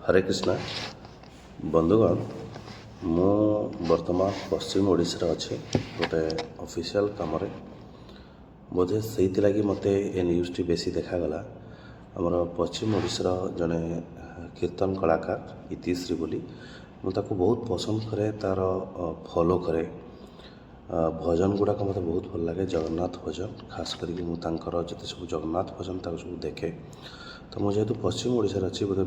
ହରେ କୃଷ୍ଣ ବନ୍ଧୁଗଣ, ମୁଁ ବର୍ତ୍ତମାନ ପଶ୍ଚିମ ଓଡ଼ିଶାରେ ଅଛି ଗୋଟେ ଅଫିସିଆଲ କାମରେ। ବୋଧେ ସେଇଥିଲାଗି ମୋତେ ଏ ନ୍ୟୁଜ୍ଟି ବେଶୀ ଦେଖାଗଲା। ଆମର ପଶ୍ଚିମ ଓଡ଼ିଶାର ଜଣେ କୀର୍ତ୍ତନ କଳାକାର ଇତିଶ୍ରୀ ବୋଲି, ମୁଁ ତାକୁ ବହୁତ ପସନ୍ଦ କରେ, ତା'ର ଫଲୋ କରେ। ଭଜନ ଗୁଡ଼ାକ ମୋତେ ବହୁତ ଭଲ ଲାଗେ, ଜଗନ୍ନାଥ ଭଜନ ଖାସ କରିକି। ମୁଁ ତାଙ୍କର ଯେତେ ସବୁ ଜଗନ୍ନାଥ ଭଜନ, ତାକୁ ସବୁ ଦେଖେ। ତ ମୁଁ ଯେହେତୁ ପଶ୍ଚିମ ଓଡ଼ିଶାରେ ଅଛି, ବୋଧେ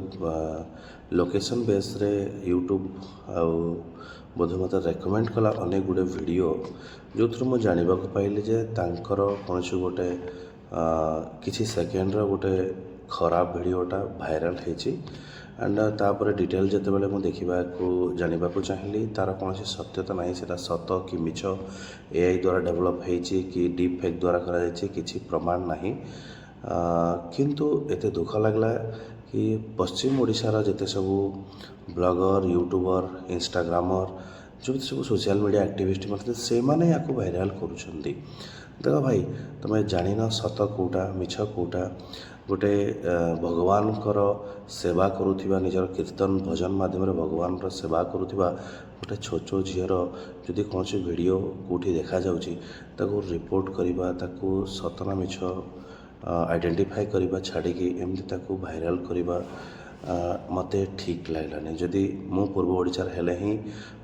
ଲୋକେସନ୍ ବେସ୍ରେ ୟୁଟ୍ୟୁବ୍ ଆଉ ବୋଧେ ମୋତେ ରେକମେଣ୍ଡ କଲା ଅନେକ ଗୁଡ଼ିଏ ଭିଡ଼ିଓ, ଯେଉଁଥିରୁ ମୁଁ ଜାଣିବାକୁ ପାଇଲି ଯେ ତାଙ୍କର କୌଣସି ଗୋଟେ କିଛି ସେକେଣ୍ଡର ଗୋଟେ ଖରାପ ଭିଡ଼ିଓଟା ଭାଇରାଲ୍ ହେଇଛି। ଆଣ୍ଡ ତାପରେ ଡିଟେଲ୍ ଯେତେବେଳେ ମୁଁ ଦେଖିବାକୁ, ଜାଣିବାକୁ ଚାହିଁଲି, ତା'ର କୌଣସି ସତ୍ୟତା ନାହିଁ। ସେଇଟା ସତ କି ମିଛ, ଏଆଇ ଦ୍ୱାରା ଡେଭଲପ୍ ହେଇଛି କି ଡିପ୍ ଫେକ୍ ଦ୍ୱାରା କରାଯାଇଛି, କିଛି ପ୍ରମାଣ ନାହିଁ। କିନ୍ତୁ ଏତେ ଦୁଃଖ ଲାଗିଲା କି ପଶ୍ଚିମ ଓଡ଼ିଶାର ଯେତେ ସବୁ ବ୍ଲଗର୍, ୟୁଟ୍ୟୁବର୍, ଇନଷ୍ଟାଗ୍ରାମର, ଯେଉଁ ସବୁ ସୋସିଆଲ ମିଡ଼ିଆ ଆକ୍ଟିଭିଷ୍ଟ ମଧ୍ୟ, ସେମାନେ ୟାକୁ ଭାଇରାଲ୍ କରୁଛନ୍ତି। ଦେଖ ଭାଇ, ତୁମେ ଜାଣିନ ସତ କେଉଁଟା, ମିଛ କେଉଁଟା। ଗୋଟେ ଭଗବାନଙ୍କର ସେବା କରୁଥିବା, ନିଜର କୀର୍ତ୍ତନ ଭଜନ ମାଧ୍ୟମରେ ଭଗବାନଙ୍କର ସେବା କରୁଥିବା ଗୋଟେ ଛୋଟ ଝିଅର ଯଦି କୌଣସି ଭିଡ଼ିଓ କେଉଁଠି ଦେଖାଯାଉଛି, ତାକୁ ରିପୋର୍ଟ କରିବା, ତାକୁ ସତ ନା ମିଛ ଆଇଡେଣ୍ଟିଫାଏ କରିବା ଛାଡ଼ିକି ଏମିତି ତାକୁ ଭାଇରାଲ୍ କରିବା ମୋତେ ଠିକ୍ ଲାଗିଲାନି। ଯଦି ମୁଁ ପୂର୍ବ ଓଡ଼ିଶାରେ ହେଲେ ହିଁ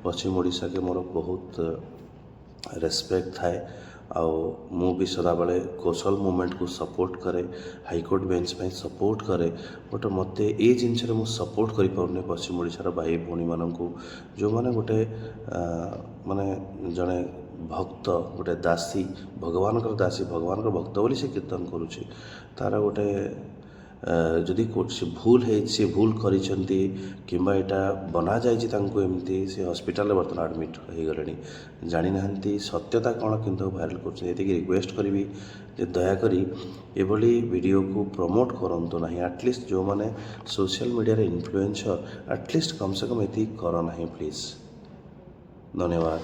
ପଶ୍ଚିମ ଓଡ଼ିଶାକେ ମୋର ବହୁତ ରେସପେକ୍ଟ ଥାଏ ଆଉ ମୁଁ ବି ସଦାବେଳେ କୋଶଲ ମୁଭମେଣ୍ଟକୁ ସପୋର୍ଟ କରେ, ହାଇକୋର୍ଟ ବେଞ୍ଚ ପାଇଁ ସପୋର୍ଟ କରେ। ବଟ୍ ମୋତେ ଏଇ ଜିନିଷରେ ମୁଁ ସପୋର୍ଟ କରିପାରୁନି ପଶ୍ଚିମ ଓଡ଼ିଶାର ଭାଇ ଭଉଣୀମାନଙ୍କୁ, ଯେଉଁମାନେ ଗୋଟେ ମାନେ ଜଣେ ଭକ୍ତ, ଗୋଟେ ଦାସୀ, ଭଗବାନଙ୍କର ଦାସୀ, ଭଗବାନଙ୍କର ଭକ୍ତ ବୋଲି ସେ କୀର୍ତ୍ତନ କରୁଛି, ତା'ର ଗୋଟେ ଯଦି କୌଣସି ଭୁଲ ହେଇଛି, ସେ ଭୁଲ କରିଛନ୍ତି କିମ୍ବା ଏଇଟା ବନାଯାଇଛି ତାଙ୍କୁ ଏମିତି, ସେ ହସ୍ପିଟାଲରେ ବର୍ତ୍ତମାନ ଆଡ଼ମିଟ୍ ହେଇଗଲେଣି। ଜାଣିନାହାନ୍ତି ସତ୍ୟତା କ'ଣ, କିନ୍ତୁ ଭାଇରାଲ୍ କରୁଛନ୍ତି। ଏତିକି ରିକ୍ୱେଷ୍ଟ କରିବି ଯେ ଦୟାକରି ଏଭଳି ଭିଡ଼ିଓକୁ ପ୍ରମୋଟ୍ କରନ୍ତୁ ନାହିଁ। ଆଟଲିଷ୍ଟ ଯେଉଁମାନେ ସୋସିଆଲ ମିଡ଼ିଆରେ ଇନଫ୍ଲୁଏନ୍ସର, ଆଟଲିଷ୍ଟ କମ୍ ସେ କମ୍ ଏତିକି କର ନାହିଁ ପ୍ଲିଜ୍। ଧନ୍ୟବାଦ।